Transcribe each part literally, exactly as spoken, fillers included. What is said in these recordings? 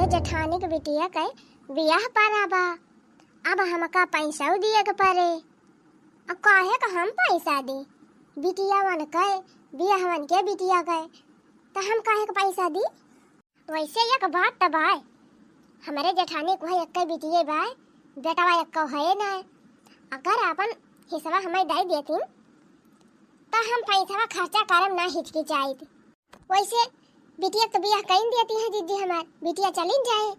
जेठानी के बिटिया के बियाह परा बा, अब हमका पैसा दिए के परे। अब काहे का हम पैसा दी? बिटियावन के, बियाहवन के बिटिया के, त हम काहे का पैसा दी? वैसे एक बात त बाय, हमरे जेठानी को है एक्के बिटिये बाय, बेटवा एक्को है ना। अगर आपन हिस्सा हमें दे देती, त हम पैसा खर्चा करम ना हिचकिचाइत। वैसे बिटिया के तो बियाह कइन देती है जीजी हमार, बिटिया चलिन जाए,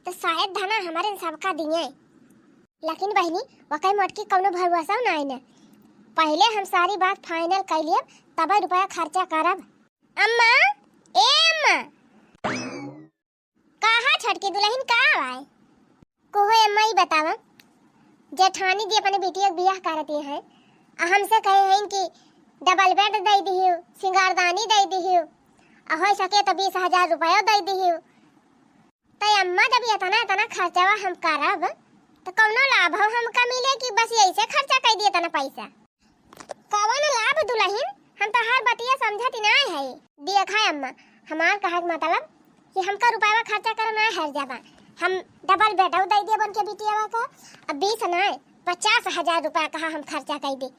तो शायद धना हमारे सबका दिए। लेकिन बहिनी, वकई मोटकी कौनो भरोसा ना है ना। पहले हम सारी बात final कर लिए, तब रुपया खर्चा करब। अम्मा, ए अम्मा। कहा छोटकी दुल्हन, का आवाए? कोहो अम्मा, ई बतावा, जेठानी जी अपने बिटिया के बियाह करती हैं, आ हमसे कहे हैं कि double bed दे दिहियो, सिंगारदानी दे दिहियो, आ हो सके तो बीस हजार रुपयो दे दिहियो। तो अम्मा, जब इतना, इतना खर्चवा हम करब, तो कौनो लाभ हो हमका मिले कि बस यही से खर्चा कर दिए इतना पैसा? कवन लाभ दुल्हन? हम तोहार बतिया समझत ही नाय है। देखा अम्मा, हमार कहे के मतलब कि हमका रुपया खर्चा करे नाय हर जाबा। हम double bed दे दिए बन के बिटियावा का, अब बीस नाय, पचास हजार रुपया कहा हम खर्चा कर दे।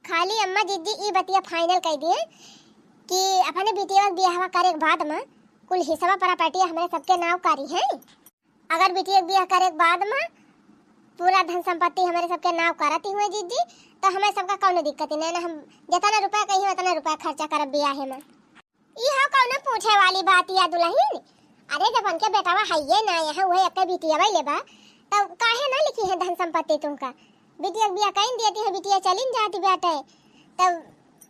खाली अम्मा जीजी ई बतिया final कर दिए कि अपने बिटियावा के बियाहवा करे के बाद में कुल हिस्सा property हमरे सबके नाव करी है। अगर बिटिया के बियाह करे के बाद में पूरा धन संपत्ति हमरे सबके नाव करती हुए जीजी, तो हमें सबका कौनो दिक्कत ही नहीं ना। हम जितना रुपया कही, उतना रुपया खर्चा करब बियाहे में। ई हो कौनो पूछे वाली बात या दुल्हन? अरे, जब उनके बेटावा हइये ना यहाँ, वही एक बिटिया लेबा, तो काहे ना लिखी है धन संपत्ति तुमका? बिटिया के बियाह कइन देती है, बिटिया चलिन जाती बाटे, तब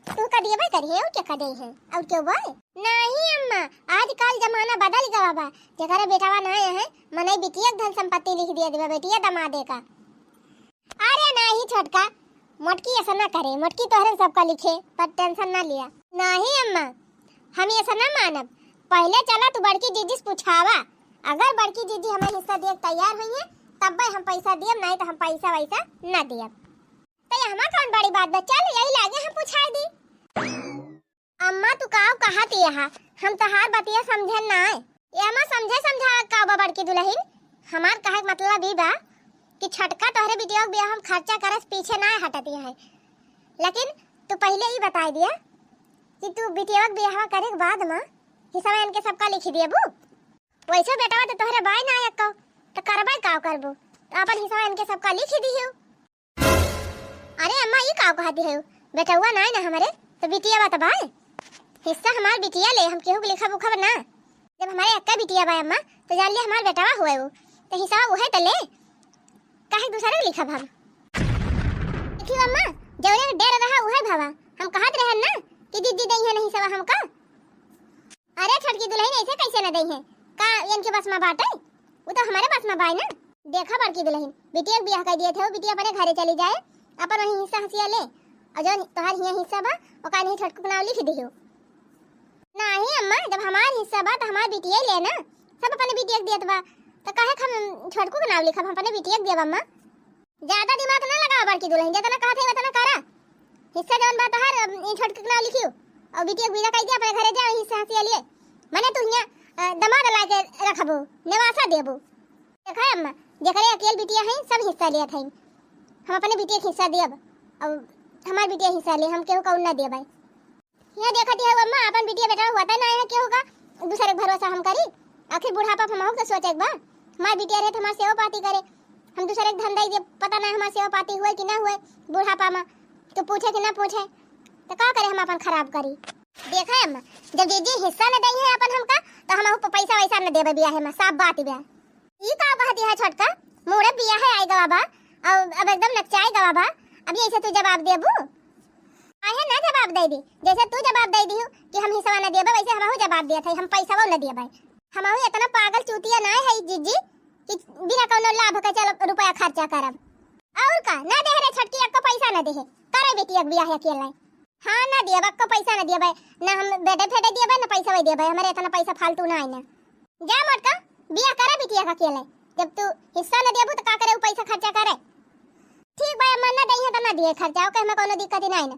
तू का दिए भाई करी है, और क्या कर दे है, और क्यों भाई? नहीं अम्मा, आजकल जमाना बदल गवा बा, जेकरे बेटावा ना आए हैं, मनई बिटिया के धन संपत्ति लिख दिए देबे, बिटिया दमादे का। अरे नहीं छोटका, मोटकी ऐसा ना करे, मोटकी तोहरे सबका लिखे, पर tension ना लिया। नहीं अम्मा, हम ऐसा ना मानब। पहले चला तू बड़की जीजी से पूछावा, अगर बड़की जीजी हमें हिस्सा दिए के तैयार हुई है, तब्बे हम पैसा दियब, नहीं तो हम पैसा वैसा ना दियब। तो ये हमार कौन बड़ी बात बा? चल, यही लागे हम पूछाई दी। अम्मा, तू काव कहत यहा? हम तहार बतिया समझे ना। ये अम्मा, समझे समझावे का बा बड़की दुल्हन? हमार कहे के मतलब ई बा कि छोटका तोहरे बिटिया के बियाह हम खर्चा करे से पीछे ना हटत है, लेकिन तू पहले ई बताई दिया कि तू बिटिया के बियाह करे के बाद में हिस्सा इनके सबका लिखी दियबू। वैसे बेटवा तो तोहरे बाय ना एको, तो करबे का करबू? तो अपन हिस्सा इनके सबका लिखी दियो। अरे अम्मा, ई का कहती है? बेटवा नाय ना हमरे, तो बिटिया बा तो बाय। हिस्सा हमार बिटिया ले, हम केहू के लिखब उखब ना। जब हमारे एक्का बिटिया बा अम्मा, तो जान लिया हमार बेटवा हुए वो, तो हिस्सा उहे तो ले, काहे दूसरे के लिखब हम? देखियो अम्मा, जौने के डेर रहा उहे भवा। हम कहत रहन ना कि दीदी दई है नहीं सवा हमका। अरे छोटकी दुल्हन, ऐसे कैसे न दई है? का इनके बस में बाटे? वो तो हमारे बस में बाय ना। देखा बड़की दुल्हन, बिटिया के बियाह कर दिए थे, वो बिटिया अपने घरे चली जाए, अपन वही हिस्सा हंसिया ले, और जो तोहार हिया हिस्सा बा, ओका नहीं छोटकू के नाव लिख दियो। नहीं अम्मा, जब हमार हिस्सा बा तो हमार बिटिया ही ले ना, सब अपने बिटिया के दियत बा, तो काहे हम छोटकू के नाव लिखब, हम अपने बिटिया के दियब अम्मा। ज्यादा दिमाग ना लगावा बड़की दुल्हन, जितना कहत है उतना करा। हिस्सा जौन बा तोहार, अब ई छोटकी के नाव लिखियो, और बिटिया के विदा कर दिया, अपने घरे जाओ हिस्सा हंसिया लिए। मने तू हियाँ, अ, दमाद ला के रखबो, नेवासा देबो। देखा अम्मा, जेकरे अकेल बिटिया है, सब हिस्सा लेत है। हम अपने बिटिया के हिस्सा देब, और हमार बिटिया हिस्सा ले, हम केहू का ना देबै। यहाँ देखत है अम्मा, अपन बिटिया बेटा हुआ था ना है केहू का, दूसरे के भरोसा हम करी? आखिर बुढ़ापा में हमहू के सोचे के बा। हमार बिटिया रहे तो हमार सेवा पाती करे, हम दूसरे के धन दे दे, पता ना हमार सेवा पाती हुए कि ना हुए बुढ़ापा में, तो पूछे कि ना पूछे, तो का करे हम अपन खराब करी? देखा अम्मा, जब जीजी हिस्सा न दई है अपन हमका, तो हमहू प-, पैसा वैसा न देबे बियाहे में, साफ बात बा। ई का कहती है छोटका? मूड़े बियाहे आई गवा बा, और अब एकदम नकचाई गवा बा। अब ऐसे तू जवाब देबू? काहे ना जवाब दे दी? जैसे तू जवाब दे दियो कि हम हिस्सा न देबे, वैसे हमहू जवाब दिया था, हम पैसा न देबे। हमहू इतना पागल चूतिया ना है जीजी कि बिना कौनो लाभ के चल रुपया खर्चा करब। और का, ना दे रे छोटकी, एको पैसा ना दे है। करे बेटी एक बियाह अकेले। हाँ, ना दियब, अक्को पैसा ना दियब, ना हम बेटे फेटे दियब, ना पैसा वही दियब, हमारे इतना पैसा फालतू ना है ना। जा मोटका, बियाह करे बिटिया का अकेले। जब तू हिस्सा ना दियबू तो का करे, उ पैसा खर्चा करे। ठीक बा, अम्मा ना दई है तो ना दिए खर्चा, ओके हमें कोनो दिक्कत ही ना है ना।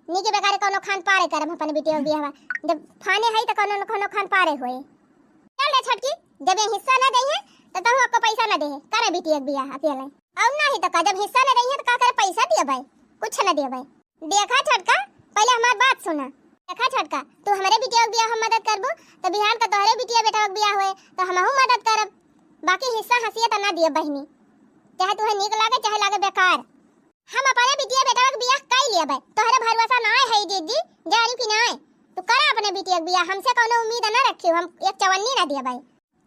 नीके बेकारे कोनो खान पारे करब अपने बिटिया के बियाहवा। जब फाने है तो कोनो न कोनो खान पारे होए। चल छोटकी, जब ये हिस्सा ना देइहैं, तो तहूँ अक्को पैसा ना देहे, करे बिटिया के बियाह अकेले। और नाही तो का, जब हिस्सा ना देइहैं, तो का करे पैसा दियबै? कुछ ना दियबै। देखा छोटका, पहले हमार बात सुना। देखा छोटका, तू हमरे बिटिया के बियाह में मदद करबू, तो बिहान का तोहरे बिटिया बेटा के बियाह होए, तो हमहू मदद करब। बाकी हिस्सा हंसिया तो ना दियब बहिनी, चाहे तुहे नीक लागे, चाहे लागे बेकार। हम अपने बिटिया बेटवा के बियाह कई लेबै, तोहरे भरोसा नाय है दीदी, जानू कि नाय? तू करा अपने बिटिया के बियाह, हमसे कौनो उम्मीद ना रखियो, हम एक चवन्नी ना देबै।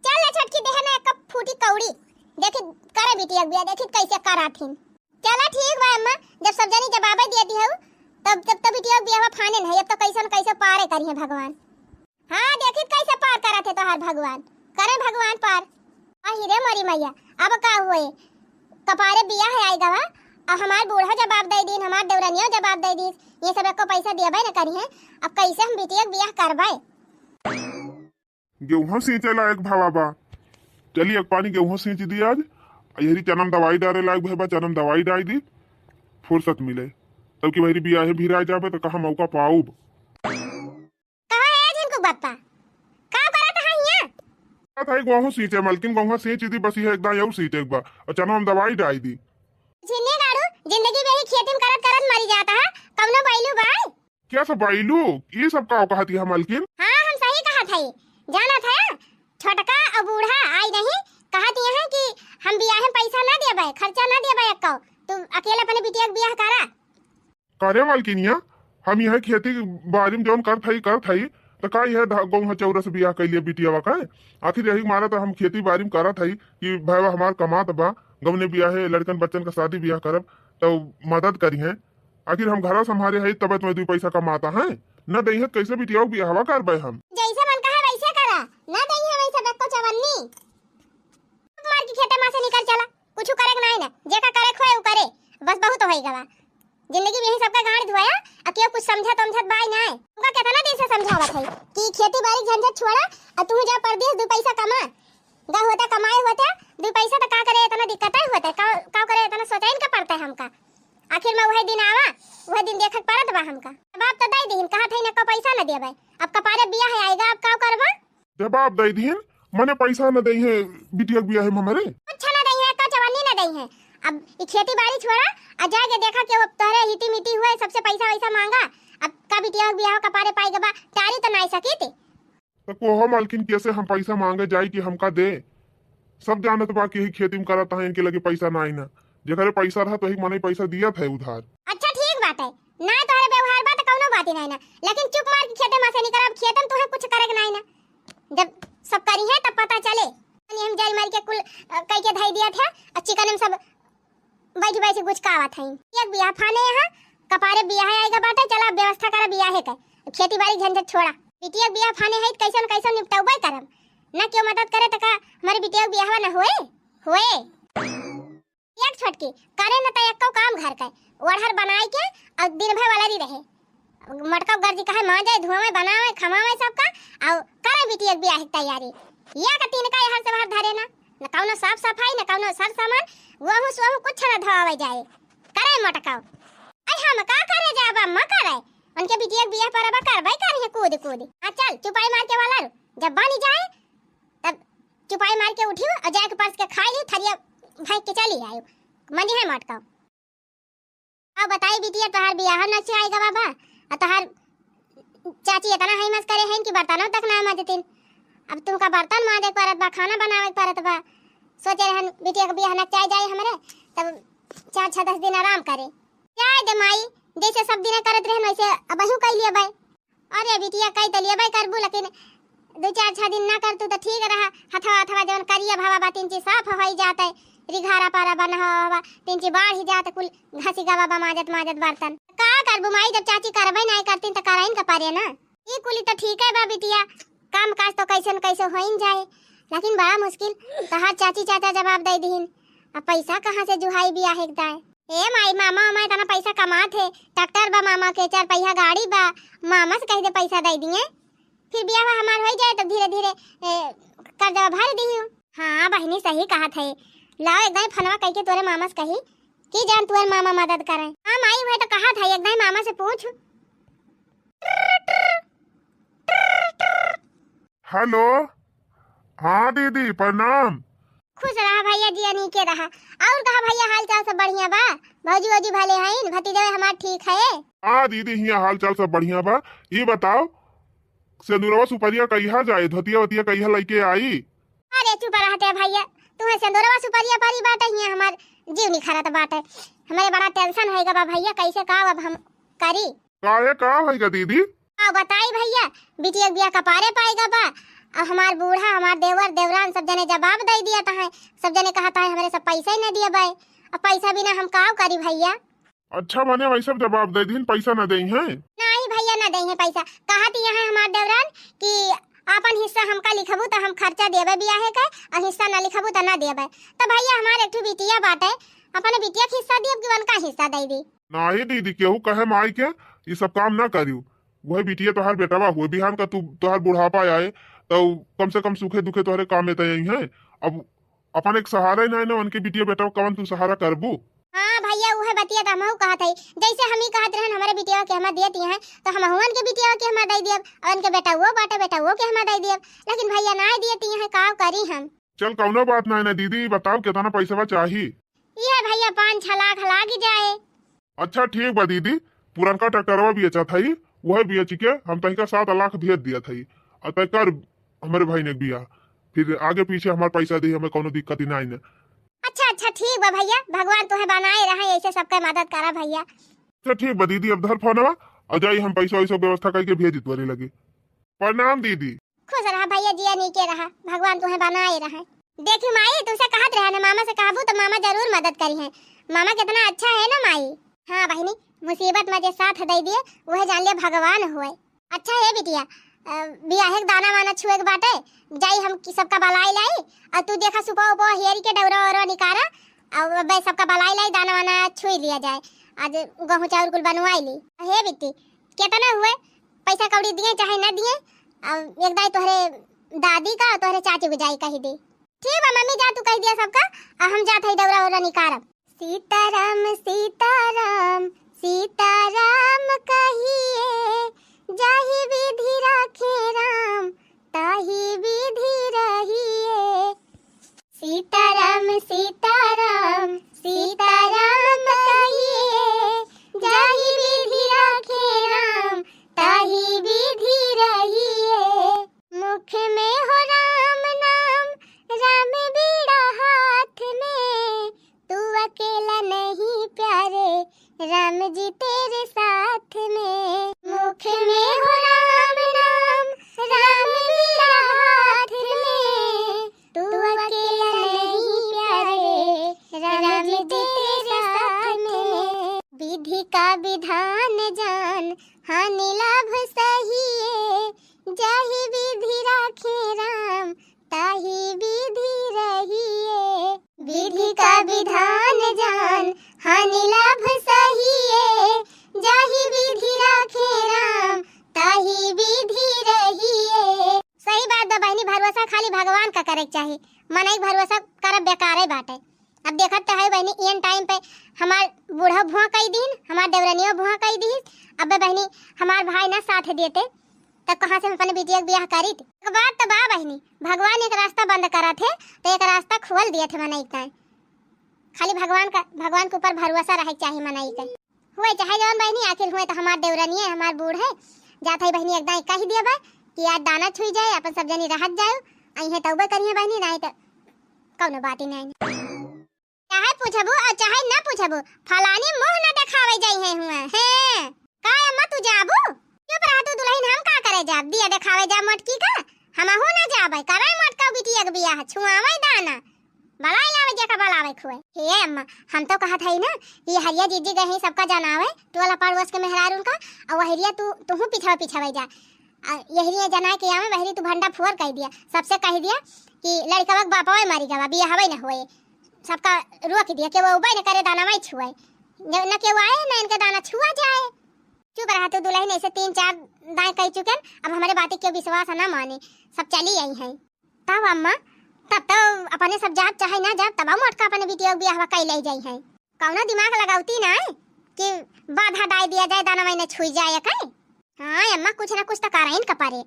चल ना छोटकी, देहे ना एक फूटी कौड़ी, देखी करे बिटिया के बियाह, देखी कैसे कराथिन। चला ठीक बा अम्मा, जब सब जनी जवाबे दे दी हऊ, तब, तब तो बिटिया के बियाह फाने नहीं, अब तो कैसे न कैसे पारे करिहे भगवान। हाँ, देखी कैसे पार करत है तोहार भगवान, करे भगवान पार। अहि रे मोरी मैया, अब का हुए, कपारे बियाह आई गवा, अब हमार बूढ़ा जवाब दे दीन, हमार देवरनियो जवाब दे दीस, ये सब एको पैसा देबे न करिहे, अब कैसे हम बिटिया के बियाह करबे? गेहूं सींचे लायक भावा बा, चली एक पानी गेहूं सींच दी आज, आ यही चना में दवाई डारे लायक भए बा, चना में दवाई डाल दी, फुर्सत मिले, तब कि मेरी बियाहे भिरा जाबे तो कहाँ मौका पाऊब। कहाँ है झिनकू बप्पा? का करत है हियां? करत है गोहूं सींचे मलकिन, गोहूं सींच दी बस, ये एक दाई और सींचे के बा और चना में दवाई डाई दी। झिन्नी गाड़ू, जिंदगी में ही खेती में करत करत मरी जाता है, कौनो बैलू बाय? क्या सब बैलू? ये सब का कहत है मलकिन? हाँ, हम सही कहत है। जानत है, छोटका और बूढ़ा आई नहीं, कहत है कि हम बियाह में पैसा ना देबे, खर्चा ना देबे एको, तू अकेले अपने बिटिया के बियाह करा। करे मलकिनिया, हम यह खेती बाड़ी में जौन करत हई, करत हई, त का यह धा-, गौं चौरा से बियाह कैलिए बिटियावा का? आखिर यही मारा त हम खेती बाड़ी में करत हई कि भैया हमार कमात बा, गौने बियाहे लड़कन बच्चन का शादी बियाह करब, त मदद करिहे। आखिर हम घरा संभारे हई, तबे तुम्हें दुई पैसा कमाता है, न दइहे त कैसे बिटियावा के बियाहवा करबे हम? जैसे मन कहे वैसे करा, न दइहे वैसे बेको चवन्नी। मार के खेते मा से निकल चला। कुछ करे के नाई ना, जेका करे के होए उ करे, बस बहुत होई गवा। जिंदगी में यही सबका गांड धोया, आ केहू कुछ समझत उमझत बाय नाय। तुमका केतना दिन से समझावत है कि खेती बाड़ी झंझट छोड़ा, आ तू जा परदेस दू पैसा कमा। गा होता कमाए होता दू पैसा तो का करे इतना दिक्कत है होता, का, का करे इतना सोचाइन का पड़ता है हमका। आखिर में वही दिन आवा, वही दिन देखे के पड़त बा हमका। जवाब तो दे दीन, कहा थे ना को पैसा न देबे, अब कपारे बियाह आएगा, अब का करबा? जवाब दे दीन, मने पैसा न दइहे बिटिया के बियाह में हमरे। कुछ न दइहे, तो चवन्नी न दइहे। अब ई खेती बाड़ी छोड़ा, आ जाके देखा कि वो तोहरे हिती मिती हुए, सबसे पैसा वैसा मांगा। अब का बिटिया के बियाह कपारे पाई गबा, टारी तो नाई सकी थी। तो कोहो मालकिन, कैसे हम पैसा मांगे जाई कि हमका दे? सब जानत बा कि यही खेती में करत हैं, इनके लगे पैसा नाई ना। जेकरे पैसा रहा तो वही मने पैसा दिया था उधार। अच्छा ठीक बात है, ना तोहरे व्यवहार बा तो कौनो बात ही नाई ना, लेकिन चुप मार के खेते में से निकल, अब खेते में तोहे कुछ करे के नाई ना। जब सब करी है तब पता चले। हम जाई मार के कुल, अ, कई के धई दिया था, आ चिकन में सब बैठ बैठ गुचकावत हई। एक बियाह फाने यहाँ, कपारे बियाह आएगा बाटे, चला व्यवस्था करा बियाहे के, खेती बाड़ी झंझट छोड़ा। बिटिया के बियाह फाने है, कैसन कैसन निपटौबे करम, ना क्यों मदद करे तो का हमारे बिटिया के बियाहवा ना होए? होए। एक छोटकी, करे न त एक्को काम घर के, ओढ़र बनाई के और दिन भर वाला रही रहे। मटका गर्जी कहे मांजे, धोवे, बनावे, खमावे सबका, और करे बिटिया के बियाह की तैयारी। या का तीन का हर से बाहर धरे ना, न कौनो साफ सफाई, न कौनो सर सामान, वहू सोहू कुछ न धोवे जाए। करे मटका। अरे हम का करे जाबा, म करे। उनके बिटिया के बियाह पर अब करबे करिए कूद कूद। हाँ चल, चुपाई मार के वाला रू। जब बनी जाए, तब चुपाई मार के उठी और जाके परस के खाई ली, थरिया फेंक के चली आई। मनी है मटका। अब बताई बिटिया, तोहार बियाह नच आएगा बाबा, और तोहार चाची इतना है मस करे हैं कि बर्तनों तक ना मांजतिन। अब तुमका बर्तन मांजे के परत बा, खाना बनावे के परत बा। सोचे रहन बिटिया के बियाह नचाए जाए हमरे, तब चार छह दस दिन आराम करे। जाए दे माई, जैसे सब दिन करत रहन वैसे अबहू कई लिया बाई। अरे बिटिया, कई तो लेबे करबू, लेकिन दो चार छह दिन ना करतू तो ठीक रहा। हथवा हथवा जवन करिया भवा बा, तीन चीज साफ होई जात है, रिघारा पारा बना हवा, तीन चीज बाढ़ ही जात, कुल घसी गवा बा माजत माजत बर्तन। का करबू माई, जब चाची करबे नहीं करतीन तो कराइन का परे ना। ई कुली तो ठीक है बा बिटिया, काम काज तो कैसे न कैसे होइन जाए, लेकिन बड़ा मुश्किल। तहार चाची चाचा जवाब दे दीन, अब पैसा कहाँ से जुहाई बियाह एक दाए? ए माई, मामा, मामा इतना पैसा कमात है, ट्रैक्टर बा मामा के, चार पहिया गाड़ी बा, मामा से कह दे पैसा दे दिए, फिर बियाह हमार हो जाए तो धीरे धीरे, ए, कर्जा भर दियो। हाँ बहिनी, सही कहत है। लाओ एक दाई फोनवा कह के तोरे मामा से कही कि जान तोरे मामा मदद करे। हाँ माई, वह तो कहत है, एक दाई मामा से पूछ। हेलो, हाँ दीदी, प्रणाम। खुश रहा भैया, जिया नीके रहा। और कहा भैया, हाल चाल सब बढ़िया बा? भौजी वौजी भले हईन? भतीजवा हमार ठीक है? हाँ दीदी, हियाँ हाल चाल सब बढ़िया बा। ई बताओ, सेंदुरवा सुपरिया कहिया जाए, धोतिया वोतिया कहिया लइके आई? अरे चुप रहते भैया, तुहे सेंदुरवा सुपरिया परी बाटे, हियाँ हमार जीव निखरत बाटे। हमरे बड़ा tension होइगा बा भैया, कैसे का अब हम करी? काहे, का होइगा दीदी? का बताई भैया, बिटिया के बियाह कपारे पाइगा बा। अब हमार बूढ़ा, हमार देवर, देवरान सब जने जवाब दे दिया तहे, सब जने कहा तहे हमरे सब पैसा ही न दिए बा। अब पैसा बिना हम का करी भैया? अच्छा, मने वैसे जवाब दे दीन, पैसा न देई हैं? नहीं भैया, न देई हैं पैसा। कहत यहाँ हमार देवरान कि आपन हिस्सा हमका लिखबू त हम खर्चा देबे बियाहे के, और हिस्सा न लिखबू त न देबे। त भैया हमार एक ठो बिटिया बाटे, अपने बिटिया के हिस्सा देब कि उनका हिस्सा दे दी? नाही दीदी, केहू कहे माई के ई सब काम ना करियो। वही बिटिया तोहार बेटवा हुए, बिहान का तू तोहार बुढ़ापा आए तो कम से कम सुखे दुखे तोहरे काम में तो आई हैं। अब अपन एक सहारा ही ना है ना, उनके बिटिया बेटवा कवन तू सहारा करबू? हाँ भैया, उहे बतिया त हमहू कहत हई। जैसे हम ही कहत रहन हमरे बिटिया के हमा देती हैं, तो हमहू उनके बिटिया के हमा दे दियब, और उनके बेटवो बाटे, बेटवो के हमा दे दियब। लेकिन भैया ना देती हैं, का करी हम? चल, कौनो बात ना है ना दीदी, बताओ कितना पैसा चाही? ये भैया, पाँच छह लाख लाग जाए। अच्छा ठीक बा दीदी, पुरनका ट्रैक्टरवा बेचत हई, वह बेच के हम तनिका सात लाख भेज दिया थई। आ तय कर हमरे भाई ने बियाह, फिर आगे पीछे हमार पैसा दी, हमें कौनो दिक्कत ही ना आई। अच्छा अच्छा ठीक बा भैया, भगवान तुहे बनाए रहे, ऐसे सबका मदद करा भैया। अच्छा ठीक बा दीदी, अब धर फोनवा और जाई हम पैसा वैसा व्यवस्था करके भेजी तोरे लगे। प्रणाम दीदी। खुश रहा भैया, जिया नीके रहा, भगवान तुहे बनाए रहे। देखी माई, तुमसे कहत रहे ना, मामा से कहबू तो मामा जरूर मदद करी हैं। मामा कितना अच्छा है ना माई। हाँ बहिनी, मुसीबत में जे साथ दे दिए, वह जान लिया भगवान हुए। अच्छा है बिटिया, अ, बियाहे के दाना वाना छुए के बाटे, जाई हम कि सबका बलाई लाई, और तू देखा सुपा उपा हेरी के डौरा ओरा निकारा, और बे सबका बलाई लाई, दाना वाना छुई लिया जाए, आज गेहूं चाउर कुल बनवाई ली। हे बिट्टी, कितना हुए, पैसा कौड़ी दिए चाहे ना दिए, अब एक दाई तोहरे दादी का, तोहरे चाची को जाई कही दे। ठीक बा मम्मी, जा तू कह दिया सबका, आ हम जात हई डौरा ओरा निकारब। सीताराम सीताराम सीताराम कहिए, जाहि विधि राखे राम ताहि विधि रहिए। सीताराम सीताराम सीताराम कहिए, जाहि विधि राखे राम ताहि विधि रहिए। मुख में हो राम नाम, राम बीड़ा हाथ में, तू अकेला नहीं प्यारे, राम जी तेरे साथ में। मुख में हो राम नाम, राम बीड़ा हाथ में, तू अकेला नहीं प्यारे, राम जी तेरे साथ में। विधि का विधान जान, हानि लाभ सहिए, जाहि विधि राखे राम ताहि विधि रहिए। विधि का विधान जान, हानि लाभ सहिए, जाहि विधि राखे राम ताहि विधि रहिए। सही बात बा बहिनी, भरोसा खाली भगवान का करे के चाही, मनई के भरोसा करब बेकारे बाटे। अब देखत तो है बहिनी, एन टाइम पे हमार बूढ़ा भुआ कई दीन, हमार देवरनियो भुआ कई दीस। अब बहिनी, हमार भाई ना साथ देते, तब कहाँ से हम अपने बिटिया के बियाह करीत? एक बात तो बा बहिनी, भगवान एक रास्ता बंद करत है, तो एक रास्ता खोल दिए थे मनई का। खाली भगवान का, भगवान के ऊपर भरोसा रहे के चाही मनई का। हुए चाहे जौन बहिनी, आखिर हुए तो हमार देवरनिया है, हमार बूढ़ है। जात है बहिनी, एकदम कह दिया बा कि आज दाना छुई जाए, अपन सब जनी रहत जाए, आई है तौबे करिए बहिनी, नहीं तो कौनो बात ही नहीं। चाहे पूछबू और चाहे ना पूछबू, फलानी मुंह ना देखावे जाई है हुआ। हैं? का अम्मा तू जाबू? चुप रह तू दुल्हन, हम का करे जाब? दिया देखावे जाब मोटकी का? हमहू ना जाबे, करे मोटका बिटिया के बियाह, छुआवे दाना। बलाई लावे जेका बलावे खुए। हे अम्मा, हम तो कहत हई ना, ये हरिया जीजी गए हैं सबका जनावे, टोला पड़ोस के मेहरारून का, और वहरिया तू, तुहू पिछवा पिछवे जा। आ, यहरिया जना के आवे, वहरी तू भंडा फुअर कह दिया, सबसे कह दिया कि लड़कवा के बापवे मरी गवा, बियाहवे न होए। सबका रोक दिया, केहू उबे न करे, दाना वही छुए। न, न केहू आए, न इनके दाना छुआ जाए। चुप रहा तू दुल्हन, ऐसे तीन चार दाएं कह चुके हैं, अब हमारे बातें क्यों विश्वास ना माने, सब चली आई हैं। तब अम्मा, तब तो अपने सब जाब चाहे ना जाब, तब मोटका अपने बिटिया के बियाहवा कई ले जाई हैं। कौनो दिमाग लगावती ना है कि बाधा डाल दिया जाए, दाना वही न छुई जाए कहीं। हाँ अम्मा, कुछ ना कुछ तो कारण का परे।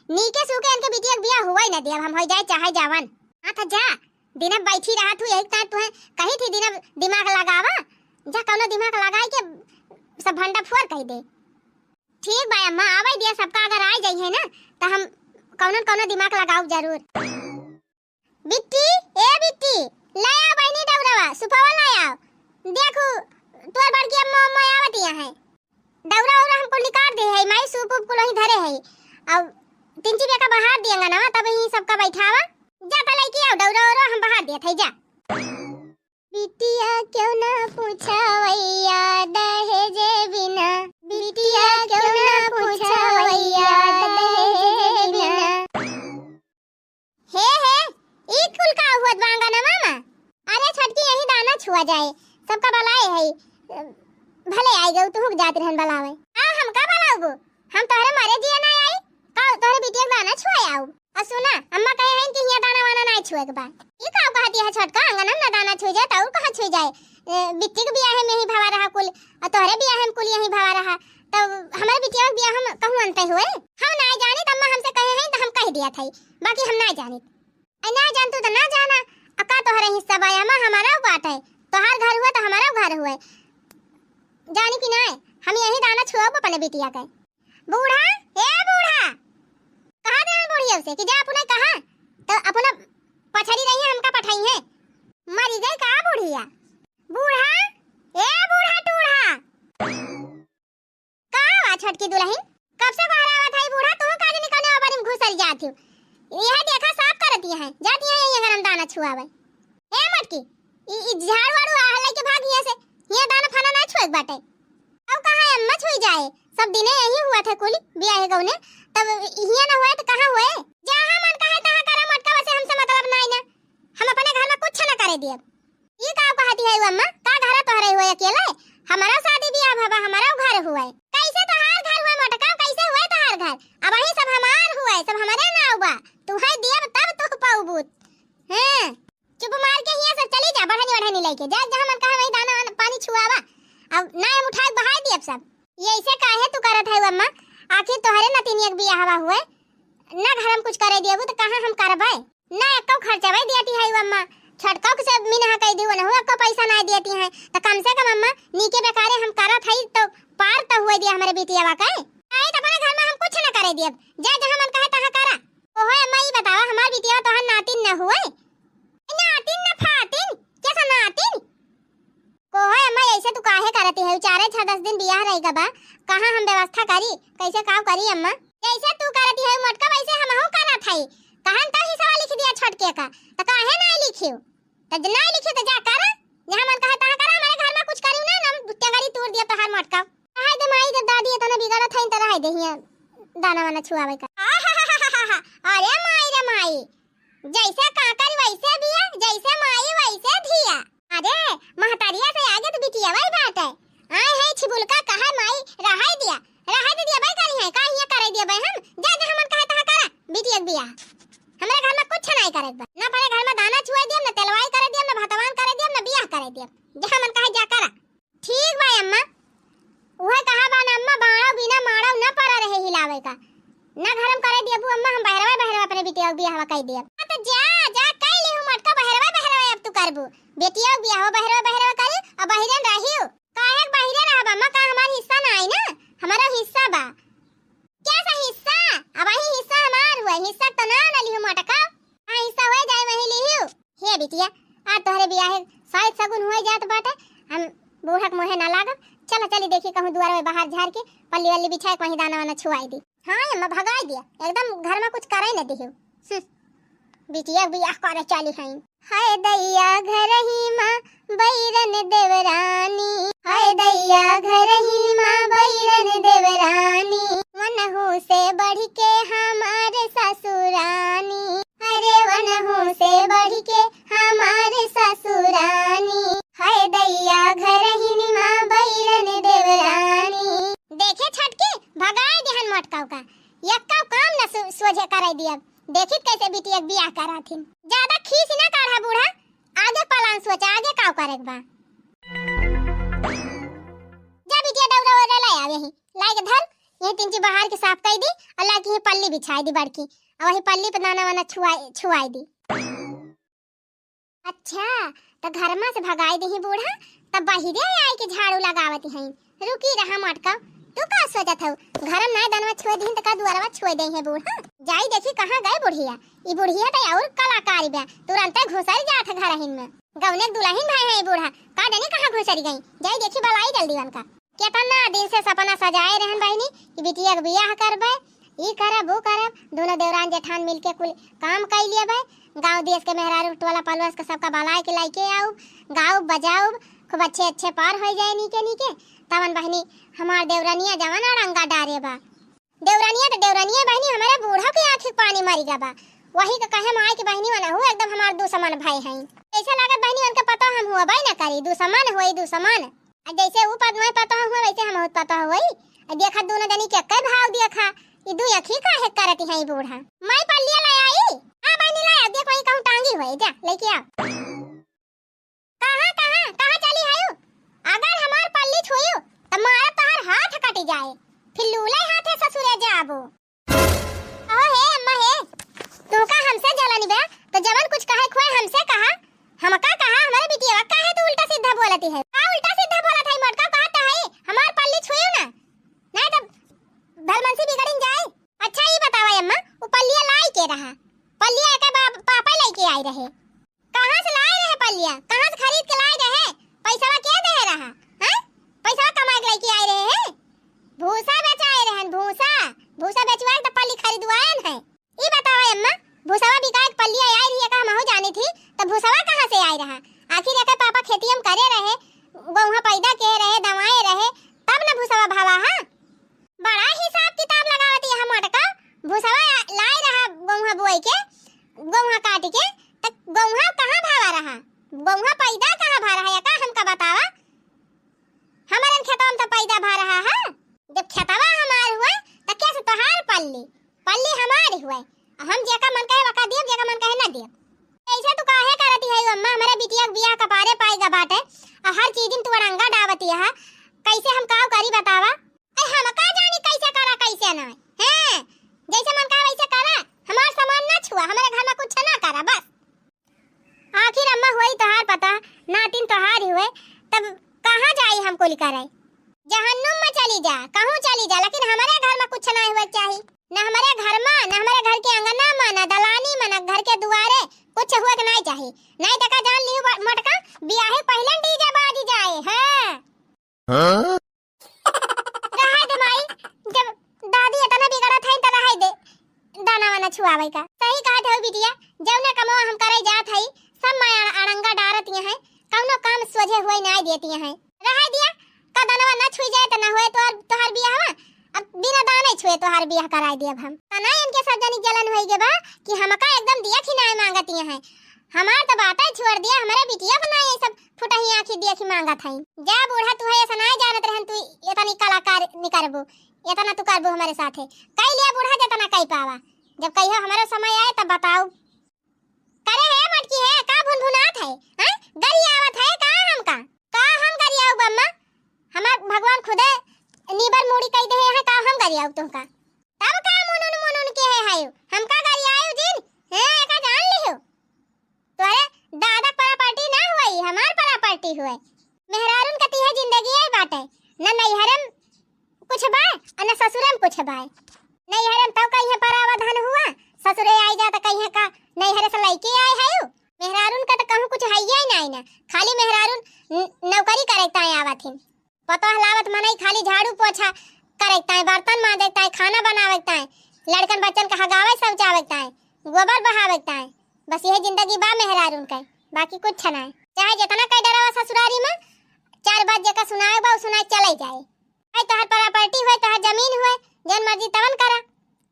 नीके सूके इनके बिटिया के बियाह हुआ ही ना दिया, हम हो जाए चाहे जावन। हाँ तो जा, दिने बैठी रहा तू, यही तार तुहे कही थी दिने दिमाग लगावा, जा कौनो दिमाग लगाई के सब भंडा फोर कही दे। ठीक बा अम्मा, आवे दिया सबका, अगर आ जाइए ना तो हम कौनो न कौनो दिमाग लगाऊ जरूर। बिट्टी, ए बिट्टी, ले आओ बहिनी दौड़वा, सुपवा ले आओ। देखू, तोर बड़की अम्मा, अम्मा आवत यहाँ है। दौरा उरा हमको निकाल दे है, माई सूप उप कुल वहीं धरे है। अब तिनची बेका बाहर दिएंगा ना, तब यहीं सबका बैठावा। जा तो लेके आओ दौरा उरा, हम बाहर दिया था, जा। बिटिया क्यों ना पूछवैया दहेजे बिना, बिटिया क्यों ना पूछवैया दहेजे बिना। हे, हे, ई कुल का हुअत बा अंगनवा मा? अरे छोटकी, यही दाना छुआ जाए, सबका बलाए है, भले आई गऊ, तुहुक जात रहन बलावे। आ, हम का बलाउबू? हम तोहरे मारे जिया ना आई, का तोहरे बिटिया के दाना छुआ आऊ? आ सुना, अम्मा कहे हैं कि हियाँ दाना वाना ना छुए के बा। ई का कहती है छोटका, अंगनवा ना दाना छुए जाए, तो और कहाँ छुए जाए? ए, बिट्टी के बियाहे में ही भवा रहा कुल, और तोहरे बियाहे में कुल यही भवा रहा, तो हमारे बिटिया के बियाह हम कहूँ अंत हुए? हम ना जानी, तो अम्मा हमसे कहे हैं तो हम कह दिया था, बाकी हम ना जानी। अरे ना जान तू तो ना जाना, आ का तोहरे हिस्सा बा, अम्मा हमारा बात है, तोहार घर हुए तो हमारा घर हुए, जानी कि ना, हम यही दाना छुआब अपने बिटिया के। बूढ़ा, ए बूढ़ा, कहा दे बुढ़िया से कि जा अपने कहा, तो अपना पछड़ी रही है, हमका पठाई है। मरी गई का बुढ़िया? बूढ़ा, ए बूढ़ा टूढ़ा, का हुआ छोटकी दुल्हन? कब से बहरावत है बूढ़ा, तू का जाने कौने ओबरी में घुसल जात हो? यह देखा साफ करती है, जाती है ये गरम दाना छुआवे। ए मटकी, ई, ई झाड़ वाड़ू आ हल्लाई के भाग हिया से, हिया दाना फाना ना छुए के बाटे। अब कहाँ अम्मा छुई जाए, सब दिने यही हुआ था कुल बियाहे गौने, तब हिया ना हुए तो कहाँ हुए? जहाँ मन कहे तहाँ करा मटका, वैसे हमसे मतलब नहीं ना, हम अपने घर में कुछ ना करे दिए। ई का कहती है अम्मा, का घर तोहरे हुए अकेले? हमारा शादी बियाह भवा, हमारा घर हुए। कैसे तोहार घर हुए मटका, कैसे हुए तोहार घर? अब वही सब हमार हुए, सब हमारे नाव बा। तू है दियब तब तू पाउबू। हैं? चुप मार के हियाँ से चली जा, बढ़नी वढ़नी लेके जा, जहाँ मन कहा वही दाना वाना पानी छुआवा। अब ना हम उठा के बहाई दियब सब। ये ऐसे काहे तू करत है अम्मा? आखिर तोहरे नतिनिया के बियाहवा हुए, ना घर में कुछ करे दियबू तो कहाँ हम करबे? ना एको खर्चा भाई दियती है अम्मा, छोटका के से मिनहा कह दी, वनहु एको पैसा ना दियती है, तो कम से कम अम्मा नीके बेकारे हम करत है तो पार तो हुए दिया हमारे बिटियावा के। आई तो अपने घर में हम कुछ ना करे दियब, जा जहाँ मन कहे तहाँ करा। ओहो अम्मा, ई बतावा, हमार बिटिया तोहर नातिन न हुए? नातिन न फातिन, कैसा नातिन? कोहो अम्मा, ऐसे तू काहे करती है? चारे छह दस दिन बियाह रही गबा, कहाँ हम व्यवस्था करी, कैसे काव करी अम्मा? जैसे तू करती है मोटका, वैसे हमहू करत है। कहन तो हिस्सा लिख दिया छोटके का, तो काहे ना लिखियो? तो ज-, ना लिखियो तो जा कर, जहाँ मन कहे तहाँ कर, हमारे घर में कुछ करी ना, ना टेंगरी तोड़ दिया तोहार मोटका। रहे दे माई, जब दादी इतना बिगड़त है तो रहे दे हियाँ दाना वाना छुआवे का। अरे माई रे माई, जैसे काकर वैसे बिया, जैसे माई वैसे धिया। अरे, महतारिया से आगे तो बिटिया वही बात है। आए है छिबुलका कहे माई, रहाई दिया, रहाई दे दिया भाई, करी है, का हिया करे दिया भाई हम, जा जा हमन कहे तहाँ करा, बिटिया के बिया। हमरे घर में कुछ नहीं करे बा, ना अपने घर में दाना छुए दिया, ना तेलवाई करे दिया, ना भतवान करे दिया, ना बियाह करे दिया, जा हमन कहे जा करा। ठीक बा अम्मा, उहे कहा बा ना अम्मा, बाड़ो बिना माड़ो न पड़ा रहे हिलावे का। ना घर में करे दियबू अम्मा, हम बहरवा बहरवा अपने बिटिया के बियाहवा कई दियब। हाँ तो जा, जा कई लिहू मटका, बहरवा बहरवा अब तू करबू। बेटिया के बियाहवा बहरवा बहरवा करी, अब बहिरे न रहियो। काहे के बहिरे रहब अम्मा, का हमार हिस्सा ना आई ना? हमारा हिस्सा बा। क्या सा हिस्सा? अब वही हिस्सा हमार हुआ, हिस्सा तो ना, ना लिहू मटका। हाँ, हिस्सा हो जाए वही लिहू। हे बिटिया, आज तोहरे बियाहे शायद सगुन हुए जात बाटे, हम बूढ़ा के मुँहे ना लागब। चला चली देखी कहूँ दुआर में बाहर झाड़ के पल्ली वल्ली बिछाए के वहीं दाना वाना छुआई दी। हाँ अम्मा, भगाई दिया, एकदम घर में कुछ करे न दिहू। हम्म, बिटिया के बियाह करे चली हईन। हाय दैया घरही माँ बैरन देवरानी, हाय दैया घरही माँ बैरन देवरानी, वनहु से बढ़ के हमार ससुरानी। अरे वनहु से बढ़ के हमार ससुरानी, हाय दैया घरहिन माँ बैरन देवरानी। देखे छोटकी, भगाए दिहन मोटकाऊ का, यक्का काम न सो-, सोझे कराई दिया। देखित कैसे बिटिया के बियाह कराथिन। ज्यादा खीस ना काढ़ा बूढ़ा, आगे plan सोचा, आगे काव करे के बा। जा बिटिया दौरा ओरा ले आवे ही, लाई के धर, यही तीन चीज बाहर के साफ कइ दी और लाके यही पल्ली बिछाइ दी बड़की, और वही पल्ली पे दाना वाना छुआइ छुआइ दी। अच्छा, त घर में से भगाइ दीही बूढ़ा, तब बहिरे आइ के झाड़ू लगावत हैं। रुकी रहा मटका, तू का सोचत हऊ? घर में नाय दनवा छुए दीही त का दुआरवा छुए देइहैं बूढ़ा? जाई देखी कहाँ गए बुढ़िया। ई बुढ़िया त और कलाकारी बा, तुरंते घुसर जात है घरहिन में। गौने के दुलहिन भए हैं ई बूढ़ा, का जाने कहाँ घुसर गई। जाई देखी बलाई जल्दी उनका। केतना दिन से सपना सजाए रहन बहिनी कि बिटिया के बियाह करबे, ई करब, ऊ करब, दोनों देवरान जेठान मिलके कुल काम कइ लेबे। गाँव देश के मेहरारू टोला पलवस के सबका बलाइ के लइके आउब, गाउब बजाउब, खूब अच्छे अच्छे पार होइ जाए नीके नीके। तवन बहिनी हमार देवरनिया जवन अड़ंगा डारे बा। देवरनिया त देवरनिया बहिनी, हमरे बूढ़ा के आँखी के पानी मरि गा बा। वही के कहे माई के बहिनी वनहु एकदम हमार दुश्मन भए हैं। ऐसे लागत बहिनी उनके पता हम हुआ बाई ना करी, दुश्मन होई दुश्मन। आ जैसे ऊ पत-, वही पतोह हुआ, वैसे हमहू त पतोह होई। आ देखत दूनो जनी के एक्कै भाव देखा, ई दुइ अखी काहे करत हैं ई बूढ़ा? माई पल्लिया ले आई? हाँ बहिनी ले आ, देख वही कहूँ टांगी होई, जा लेके आ। कहाँ, कहाँ, कहाँ चली हयू? अगर हमार पल्ली छुयू, त मारब तोहार हाथ कटि जाए, फिर लूले हाथे ससुरे जाबू। अहो हे अम्मा हे, तुमका हमसे जलन बा, तो जवन कुछ कहे खोए हमसे कहा, हमका कहा, हमरे बिटिया काहे तू उल्टा सीधा बोलती है? का उल्टा सीधा बोलत है? मोटका कहत है, हमार पल्ली छुइयो ना, नहीं तो भलमनसी बिगड़िन जाए। अच्छा ई बतावा अम्मा, उ पल्लिया लाई के रहा? पल्लिया एके बा-, पापा लेके आए रहे। कहाँ से लाए रहे पल्लिया? कहाँ से खरीद के लाए रहे? पैसवा के दे रहा? हैं? पैसवा कमा के लेके आए रहे हैं? भूसा बेचाए रहन, भूसा। भूसा बेचवाए त पल्ली खरीदवाएन है। ई बतावा अम्मा, भूसवा बिकाए के पल्लिया आए रही का हमहू जानी थी, त भूसवा कहाँ से आए रहा? आखिर एकर पापा खेतिया में करे रहे, गोहुआ पैदा के रहे, दवाए रहे, तब न भूसवा भावा हा। बड़ा हिसाब किताब लगावत यहाँ मोटका, भूसवा लाए रहा गोहुआ बोए के, गोहुआ काट के, त गोहुआ कहाँ भावा रहा? गोहुआ पैदा कहाँ भा रहा है, का हमका बतावा? हमरन खेतवा में त पैदा भा रहा है। जब खेतवा हमार हुए, त कैसे तोहार पल्ली? पल्ली हमार हुए। हम जेका मन कहे वका दियब, जेका मन कहे ना दियब। ऐसे तू काहे करती है अम्मा? हमरे बिटिया के बियाह कपारे पाई गा बाटे, आ हर चीजिन तू अड़ंगा डावती है। कैसे हम काव करी बतावा? अरे हम का जानी कैसे करा, कैसे ना। हैं? जैसे मन कहा वैसे करा। हमार सामान ना छुआ, हमरे घर में कुछ ना करा, बस। आखिर अम्मा होई तोहार पता, नातिन तोहार ही हुए, तब कहाँ जाई हम कुल करे? जहन्नुम में चली जा, कहूँ चली जा, लेकिन हमरे घर में कुछ ना हुए चाही। न हमरे घर में, न हमरे घर के अंगना में, न दलानी में, न घर के दुआरे कुछ हुए के नहीं चाही। नहीं तो का जान लिहू ब-, मोटका, बियाहे पहले डीजे बाज जाए। हाँ। हाँ? रहे दे माई, जब दादी इतना बिगड़त है त रहे दे, दाना वाना छुआवे का। सही कहत हो बिटिया, जौने कमवा हम करे जात हई, सब माया अड़ंगा डारत यहाँ है, कौनो काम सोझे हुए ना देती यहाँ है। रहे दिया, का दानवा ना छुई जाए त ना हुए तोहर, तोहर बियाहवा, अब बिना दाने छुए तोहर बियाह कराए दियब हम। तना इनके सब जनी जलन होई गे बा कि हमका एकदम दिया खिनाए मांगती हैं। हमार तो बातें छोड़ दिया, हमारे बिटिया को ना ये सब फुटही आँखी देखी मांगत हई। जा बूढ़ा, तू है ऐसा नाय जानत रहन, तू इतनी कलाकार निकरबू, इतना तू करबू हमारे साथे। कई लिया बूढ़ा, जितना कई पावा, जब कहियो हमारा समय आए तब बताऊ। करे है मटकी है, का भुनभुनात है, हैं? गरी आवत है का हमका? का हम गरी आऊ बम्मा? हमार भगवान खुदे नीबर मूड़ी कई दे है, का हम गरी आऊ तुमका? तब का मुनुन मुनुन के है हायो? हमका गरी आऊ जिन? हैं, एका जान लिहो। तोहरे दादा के प्रॉपर्टी ना हुई, हमार प्रॉपर्टी हुए। मेहरारून का तिहे जिंदगी आई बाटे, न नैहरे में कुछ बाय, और न ससुरे में कुछ बाय। नैहरे में तब कहीं परावा धन हुआ, ससुरे आई जा त कहीं का नैहरे से लइके आए है। मेहरारून का त कहूँ कुछ है ही नहीं ना, खाली मेहरारून न-, नौकरी करे ताए आवत हिन। पतोह लावत मनई खाली झाड़ू पोछा करे ताए, बर्तन मांजे ताए, खाना बनावे ताए, लड़कन बच्चन का हगावे शौचावे ताए, गोबर बहावे ताए। बस यह जिंदगी बा मेहरारून के, बाकी कुछ ना है। चाहे जितना कई डरावा ससुरारी में, चार बात जेका सुनाए बा, उ सुनाए चले जाए। भाई तोहर प्रॉपर्टी हुए, तोहर जमीन हुए, जौन मर्जी तवन करा।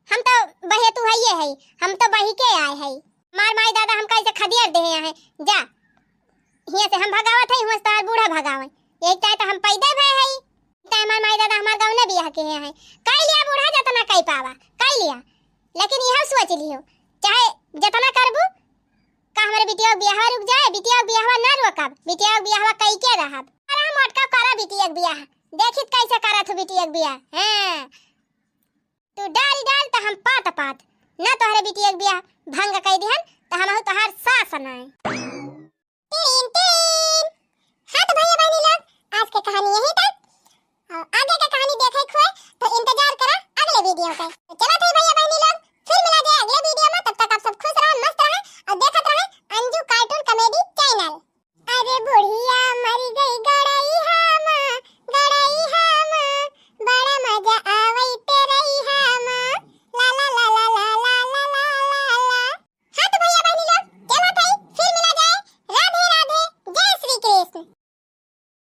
हम तो बहेतू हइये हई, हम तो बही के आए हई। मार माई दादा हमका ऐसे खदियर देहे हैं, जा। हियाँ से हम भगावत हई, हुआँ से तोहर बूढ़ा भगावे। यही चाहे तो हम पैदा भए हई, चाहे मार माई दादा हमार गौने बियाह के हैं। कई लिया बूढ़ा जतना कई पावा, कई लिया। लेकिन यह सोच लियो, चाहे जतना करबू, का हमरे बिटिया के बियाहवा रुक जाए? बिटिया के बियाहवा ना रोकब, बिटिया के बियाहवा कई के रहब। अरे हम अटका करा बिटिया के बियाह, देखित कैसे करत हो बिटिया के बियाह। हाँ, तू डारी डार त हम पात पात। ना तोहरे बिटिया के बियाह भंग कइ दिहन त हमहू तोहार सास नाय। टीन टीन। हाँ तो भैया बहनी लोग, आज के कहानी यहीं तक।